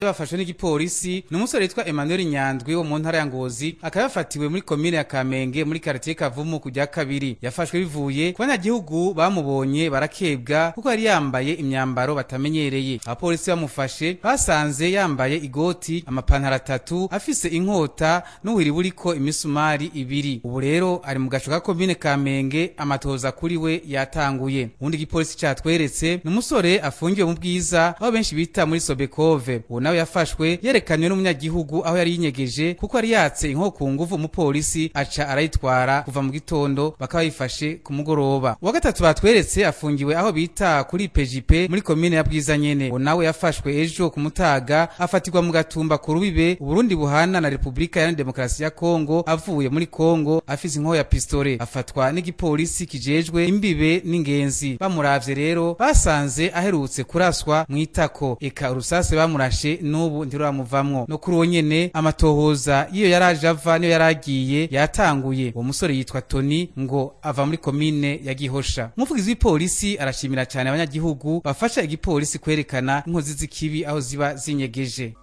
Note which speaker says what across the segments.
Speaker 1: Bafashwe n'igipolisi ni umusore yitwa Emmanuel Nyandwi wo mu ntara ya Ngozi, akaba yafatiwe muri komine ya Kamenge muri quartier Kavumu kujya kabiri. Yafashwe bivuye ku banyagihugu bamubonye barakebwa kuko yari yambaye imyambaro batamenyereye. Abapolisi bamufashe basanze yambaye igoti, amapantaro atatu, afise inkota n'ubuhiri buriko imisumari ibiri. Ubu rero ari mu gaco ka komine Kamenge, amatoza kuri we yatanguye. Uwundi igipolisi catweretse ni umusore afungiwe mu Bwiza, aho benshi bita muri Sobekove. Uwo nawe yafashwe yerekanywe n'umunyagihugu aho yari yinyegeje, kuko yari yatse inko ku nguvu umupolisi aca arayitwara kuva mu gitondo, bakaba bayifashe ku mugoroba. Uwa gatatu batweretse afungiwe aho bita kuri PJP muri komine ya Bwiza nyene. Uwo nawe yafashwe ejo ku mutaga, afatirwa mu Gatumba ku rubibe Uburundi buhana na Repubulika ya Demokarasi ya Kongo, avuye muri Kongo afise inko ya pistole. Afatwa n'igipolisi kijejwe imbibe n'ingenzi. Bamuravye rero basanze aherutse kuraswa mw'itako, eka urusase bamurashe n'ubu ntiruramuvamwo. No kuri uwo nyene amatohoza iyo yaraje ava niyo yaragiye yatanguye. Uwo musore yitwa Tony, ngo ava muri komine ya Gihosha. Umuvugizi w'ipolisi arashimira cyane abanyagihugu bafasha igipolisi kwerekana inkozi z'ikibi aho ziba zinyegeje.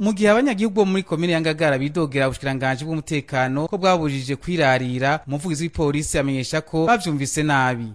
Speaker 1: Mu gihe abanyagihugu bo muri komine ya Ngagara bidogera ubushikiranganji bw'umutekano ko bwabujije kwirarira, umuvugizi w'ipolisi amenyesha ko bavyumvise nabi.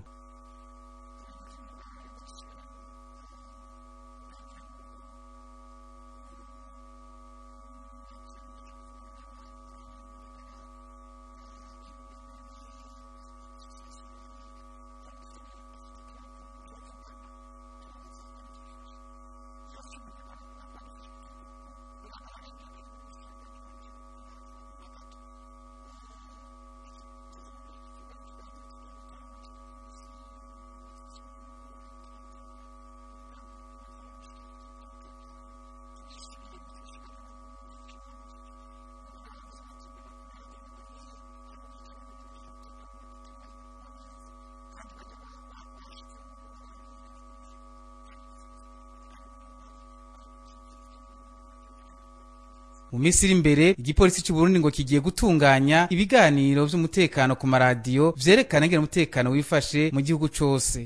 Speaker 1: Mu minsi iri imbere, igipolisi c'u Burundi ngo kigiye gutunganya ibiganiro vy'umutekano ku maradiyo vyerekana ingene umutekano wifashe mu gihugu cose.